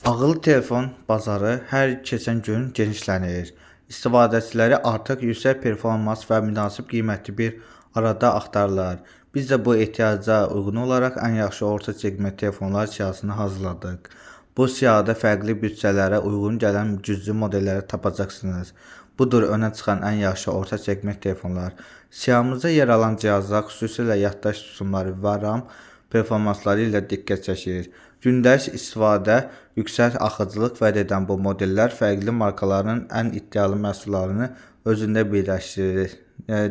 Ağıllı telefon bazarı hər keçən gün genişlənir. İstifadəçiləri artıq yüksək performans və münasib qiyməti bir arada axtarırlar. Biz də bu ehtiyaca uyğun olaraq ən yaxşı orta seqment telefonlar siyahısını hazırladıq. Bu siyahıda fərqli büdcələrə uyğun gələn güclü modelləri tapacaqsınız. Budur önə çıxan ən yaxşı orta seqment telefonlar. Siyahımızda yer alan cihazlar xüsusilə yaddaş tutumları və RAM performansları ilə diqqət çəkir. Gündəlik istifadə, yüksək axıcılıq vəd edən bu modellər fərqli markaların ən iddialı məhsullarını özündə birləşdirir.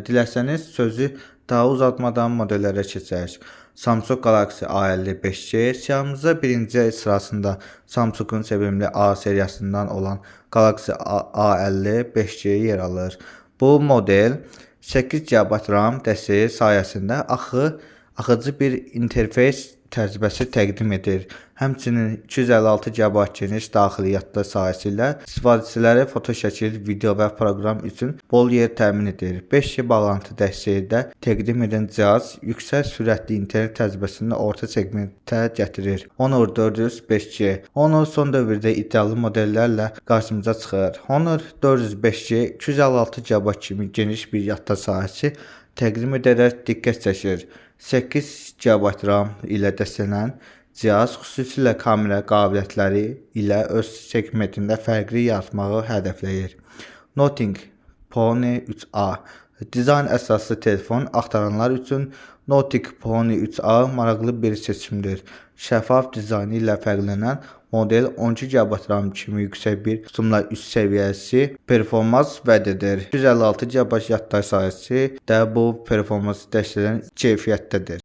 Dilərsəniz sözü daha uzatmadan modellərə keçək. Samsung Galaxy A50 5G siyahımızda birinci sırasında Samsung-un sevimli A seriyasından olan Galaxy A50 5G yer alır. Bu model 8 GB RAM dəstəyi sayəsində axıcı bir interfeys təcrübəsi təqdim edir. Həmçinin 256 GB geniş daxili yaddaş sahəsi ilə istifadəçilərə foto, şəkil, video və proqram üçün bol yer təmin edir. 5G bağlantı dəstəyi də təqdim edən cihaz yüksək sürətli internet təcrübəsini orta seqmentə gətirir. Honor 400 5G. Honor son dövrdə iddialı modellərlə qarşımıza çıxır. Honor 400 5G 256 GB kimi geniş bir yaddaş sahəsi təqdim edərək diqqət çəkir. 8 GB RAM ilə dəstəklənən cihaz xüsusilə kamera qabiliyyətləri ilə öz seqmentində fərqli yaratmağı hədəfləyir. Nothing Phone 3a. Dizayn əsaslı telefon axtaranlar üçün Nothing Phone 3a maraqlı bir seçimdir. Şəffaf dizaynı ilə fərqlənən model 12 GB RAM kimi yüksək bir tutumla üst səviyyəsi performans vəd edir. 256 GB yaddaş sahəsi də bu performansı dəstəkləyən keyfiyyətdədir.